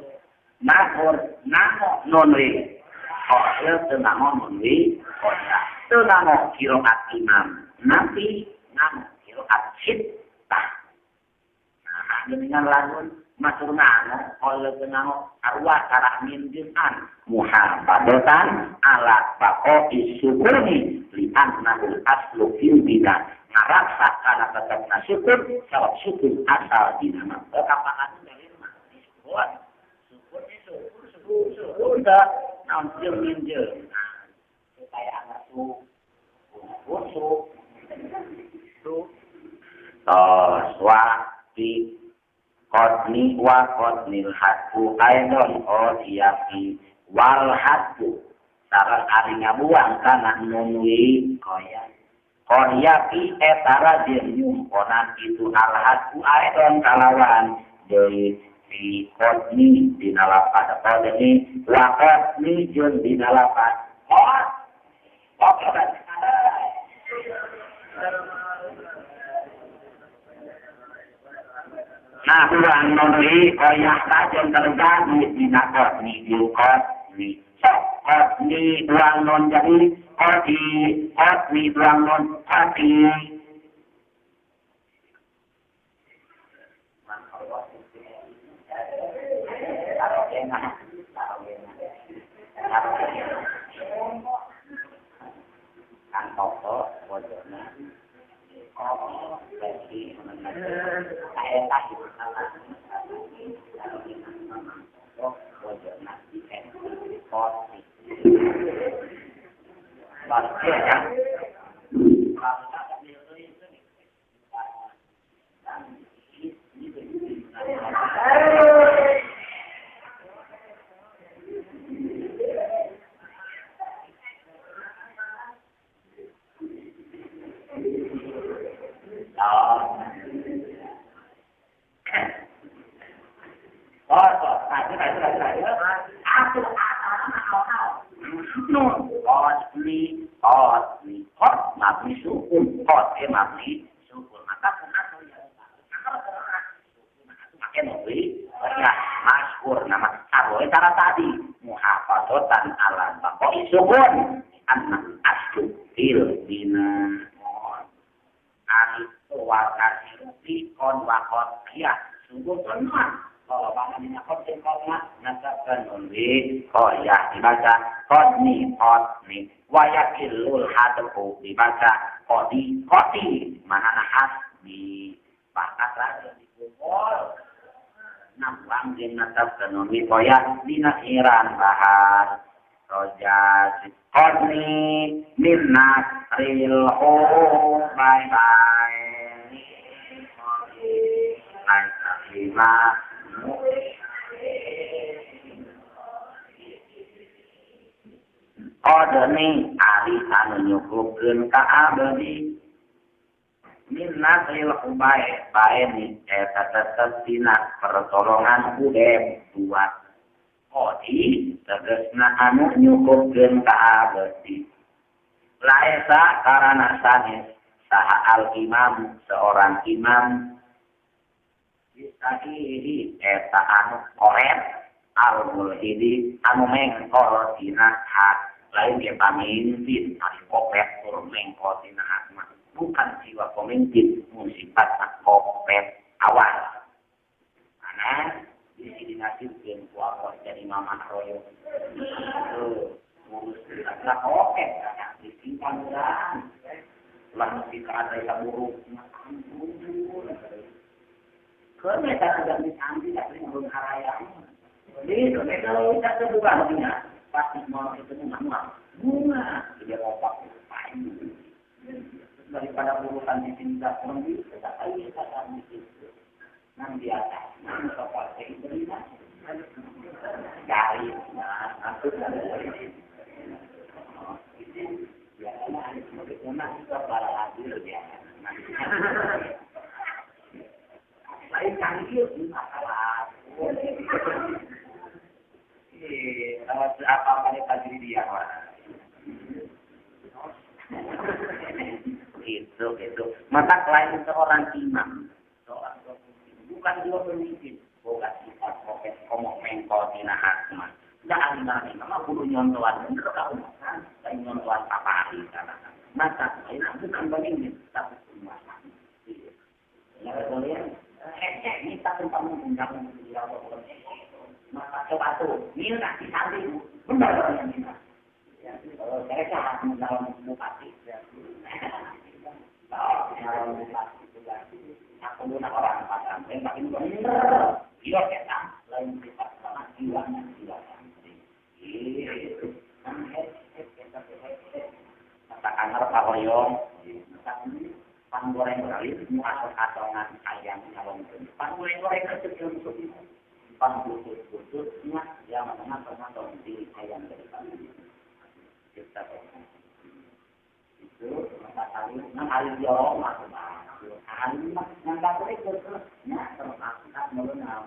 Speaker 1: Maskur namo nonwi. Oh, teu namo nonwi. Oh ya, teu namo qiraat imam. Nanti namo qiraat sittah. Nah, dengan lamun masur ngano oleh ngano arwah karah min jeung muhafadzatan ala baqai syukuri li annahu aslu fil bina ngaraksa kana tetepna syukur sabab syukur asal dina mah kapan dalil mah syukur syukur syukur syukur syukur da naon jeung min jeung supaya anak su syukur su tos wa di qadni wa qadnil haqqu aidon qadiyafi wal haqqu sareng ari ngabuang kana nunwi kaya qadiyafi etara jeung nyumponan itu al haqqu aidon kalawan deui fi qadni dina lapat qadni wa qadni jeung dina lapat qad qad. Nah, urang nonri koyah tajam terjadi dina qadni jeung qadni. Sok qadni urang non jadi qadi, qadni urang non qadi. Kan toko bojona oh, berarti eta itu salah. Oh, bojona kopi. Baca ya. mabni sukun qad mabni sukun maka kun ya make mabni ya masyhur nama sarwa cara tadi muhafazatan ala baqai sukun anna aslu fil bina alif wa kasiru fi kon wa qad ya sungguh tenan kalau bangunnya qad qadna nasabkan nunwi qaya dibaca qadni qadni wa yakilul hadfu dibaca qadi qadi makna hasbi bakat lagi dipukul nambang jeung nasabkan nunwi qaya dina iran bahas roja qadni min nasril bye bye lima qadni ari anu nyukupkeun ka abdi min nasril hubae bae eta tetep dina pertolongan hudeb dua qadi tegasna anu nyukupkeun ka abdi laesa karana sanes saha al imam seorang imam bisahihi eta anu koret al mulhidi anu mengkol dina hak lain ke pamimpin ari kopet tur mengkol dina hak mah bukan jiwa pemimpin mun sifatna kopet awal mana bisi dinasibkeun ku Allah jadi mamah royo ngurus lah kopet kana disimpan urang ulah nepi ka aya buruk ampun karena tak ada di santri tak boleh mengharayang. Jadi kalau kita terbuka hatinya, pasti mau itu bunga, bunga dia opak paling. Daripada urusan di sini tak kurang di, kita tahu kita di situ. Nanti atas, nanti soal terima dari nah nanti dari itu biasanya bagaimana kita para lagi biasa. Lain canggih di masalah. Apa-apa nih tajri dia Itu gitu. Maka lain seorang imam, seorang pemimpin, bukan juga pemimpin, bukan sifat kopet komok mengkol tina hakma. Nggak alimah imam, kudu nyontoan bener ka umat, lain nyontoan papari kana. Maka lain bukan pemimpin, tapi penguasa. Ya kalian minta tentang undang maka coba tuh minta di samping benar yang minta. Kalau saya sah dalam bupati, dalam bupati aku guna orang pasang, tapi bener, iya kita lain sifat sama jiwanya jiwa santri. Itu, kata kangar Pak Hoyong, pan goreng kali, asal-asalan ayam calon pan goreng-goreng kecil kecil pan butut-bututnya yang mana pernah di ayam dari pan kita itu mata kali nang ali jorong masuk ali nang bakul itu nya terangkat melenam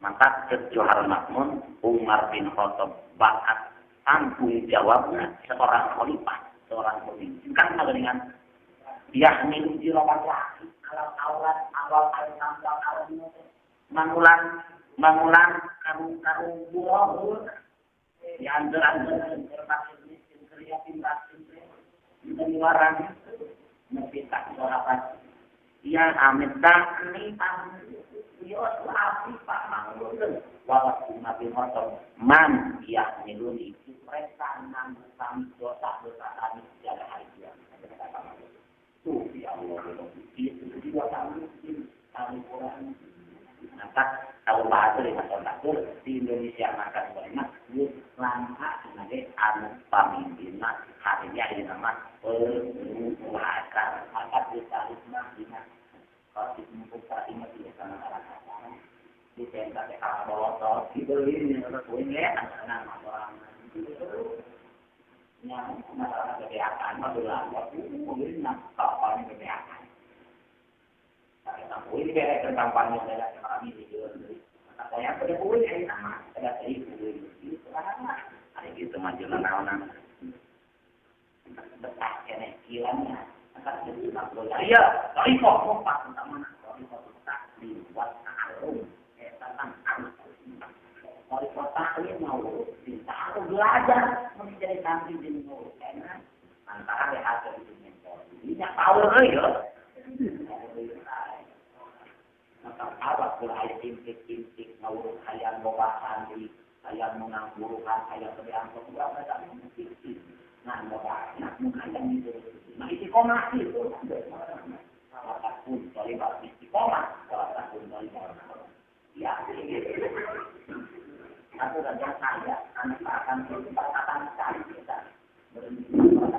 Speaker 1: maka Johar Makmun Umar bin Khattab bakat tanggung jawabnya seorang khalifah seorang pemimpin kan dengan yahmilu jirobat laki kalau aurat awal al-tampak mangulang mangulang karung-karung buah diantar-antar terpaksa miskin keriatin batin pengeluaran mesti tak sorapan ya amit dakni yo api Pak Mangun walau Nabi Muhammad man yahmiluni mereka nanggung kami dosa-dosa kami tiada hari kiamat. Tuh ya Allah itu jiwa kami kami kurang. Maka kalau bahasa di masyarakat di Indonesia maka sebenarnya langka sebagai anu pamimpin harinya ini nama penguasa maka kita mah dina kalau dibuka ingat ya sama orang di tenda kalau dibeli ini ya anak orang yang masalah kesehatan masalah ini kapan kesehatan ini beres tentang kampanye ada kami di saya pada boleh nama ada itu ada gitu maju naonan Thariqah opat utamana thariqah taklim wa ta'allum eta tentang thariqah taklim mau ta'allum belajar menjadi santri jeung guru enak antara hasil itu mentor. Ini power euy yo. Maka awak pula aya titik-titik ngawuruk hayang loba santri, hayang menang buruhan, hayang berangkot berapa tak mungkin. Nah, loba nah hayang itu. Nah, istiqomah itu. Salah satu talibat istiqomah, salah satu talibat. Ya, aku raja saya, anak akan perkataan sekali kita. Tentang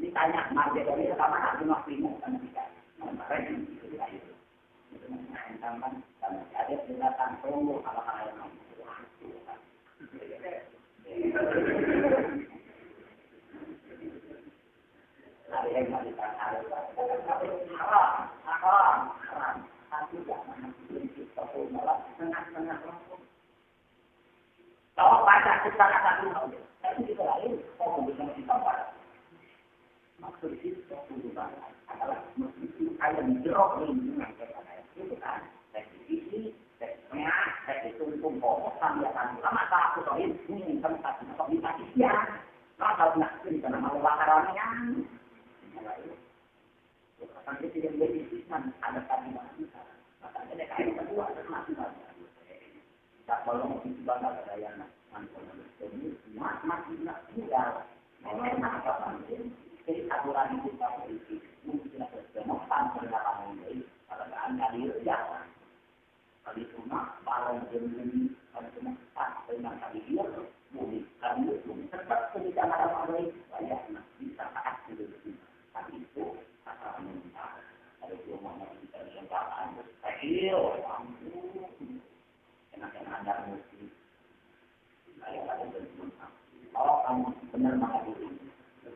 Speaker 1: ditanya marga dari sama aku nak bingung kan tidak. Ada datang tunggu kalau kalian mau. Haram, haram, tapi jangan prinsip malah tengah-tengah. Kalau baca kita satu, tapi kita lain, kok bisa kita baca. Maksud itu adalah mesti ayam jerok ini itu kan dari sisi dari tengah dari tungtung pokok sambil lama tak aku tahu ini tempat untuk bisa siang kalau nak ini karena mau bakarannya sampai tidak lebih ada tadi maka ada kain kedua ada masih tak boleh itu bangga dayana masih nak tinggal enak apa jadi aturan itu politik mungkin berdemokan penerapan ini kalau anda jalan kalau cuma balon jemuni kalau cuma tak dengan kali dia boleh kami itu tetap tidak ada apa banyak bisa taat gitu tapi itu asal minta kalau cuma mau kita diangkat mustahil enak-enak anda mesti saya ada kalau kamu benar menghadiri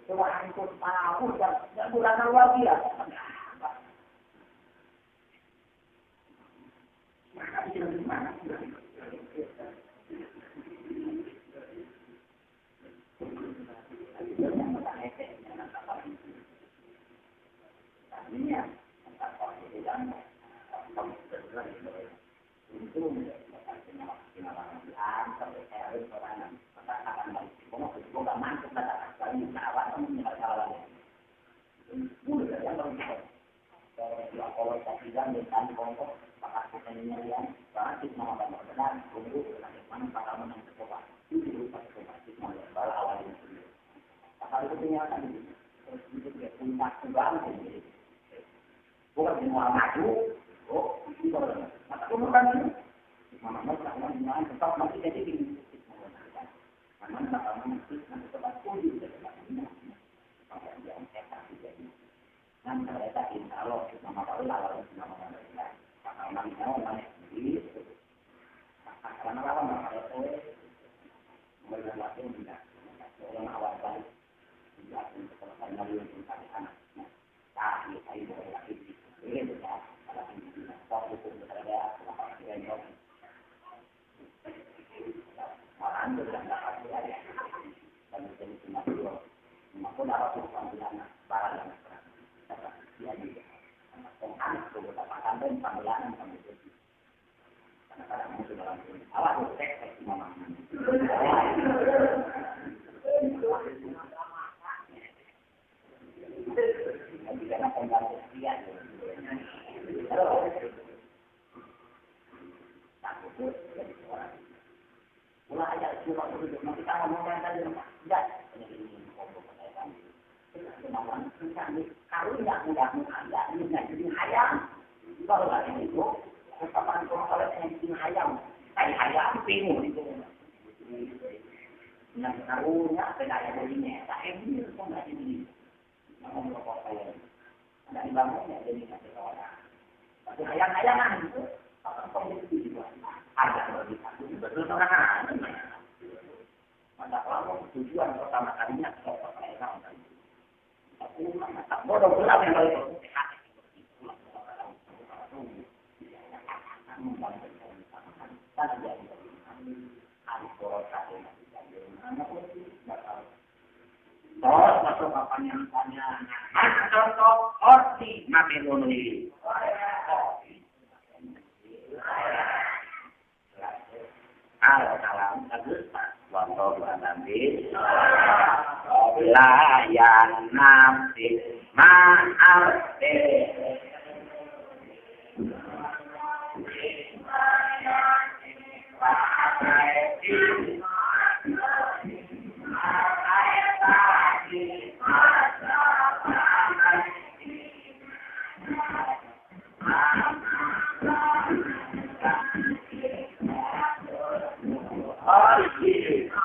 Speaker 1: coba angkut tahu dan bulan luar biasa. Maka bisa gimana? kemauan kami karunya udah ada ini jadi hayam kalau itu kapan kalau yang hayam tai hayam bingung itu yang karunya beda jadinya tak ini kok enggak ini ngomong kok saya ada dibangunnya jadi satu orang tapi hayam-hayaman itu apa itu juga ada lebih satu betul orang maka kalau tujuan pertama kalinya kalau saya tak bodoh pula yang kalau terus masuk papan yang tanya contoh orti mati nunui al kalam agus wallahu a'lam la ya nafsi ma'al
Speaker 2: Oh,